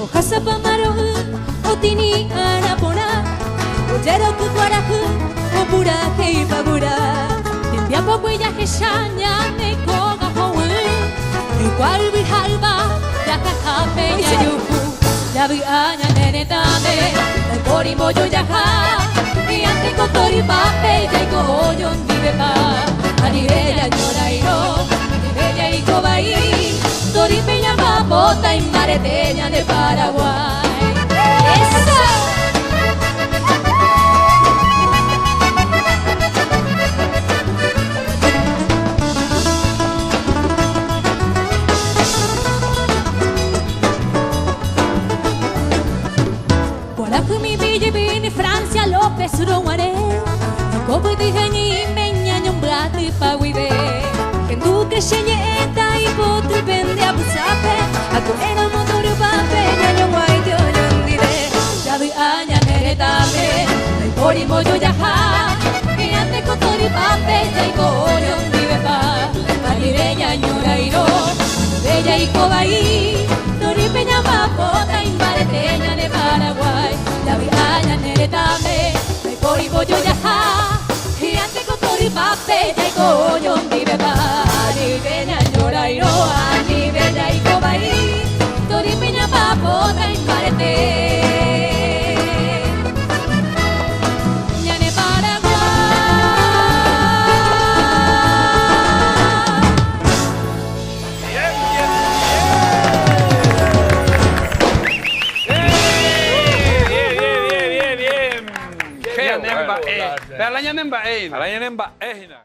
Ohasapa maro'y otini ára porã, ojeroky kuarahy opurahéi pagura. Tembiapokue jahecha ñane kóga hoguy, ykua yvy ha yva jahahápe jajuhu. Javy'a ñane retãme ndaipóri mbojojaha, hi'ãnte ko torypápe jaiko oñondivepa. Anive jañorairõ, anive jaiko vai, torype ñamba'apóta imbarete ñande Paraguái. ¡Eso! Kuarahy mivi jepi ni Francia López roguare, Jokopyty heñóime ñañombyatypa guive. Hendúke che ñe'ẽta ipoty pende apysápe, ha ko'ẽrõ motorypápe ñañoguãite oñondive. Javy'a ñane retãme, ndaipóri mbojojaha, hi'ãnte ko torypápe jaiko oñondivepa. Anive ñañorairõ, anive jaiko vai, torýpe ñamba'apóta imbarete ñane Paraguái. Javy'a ñane retãme, ndaipóri mbojojaha, hi'ãnte ko torypápe jaiko oñondivepa. Anive ñañorairõ, anive jaiko vai, torýpe ñamba'apóta imbarete ñane Paraguái. Bien, bien, bien! Bien, bien, bien, bien, bien. Qué Ñane bueno. mba'e. Pe ala ñane mba'e hína. Ala ñane mba'e hína.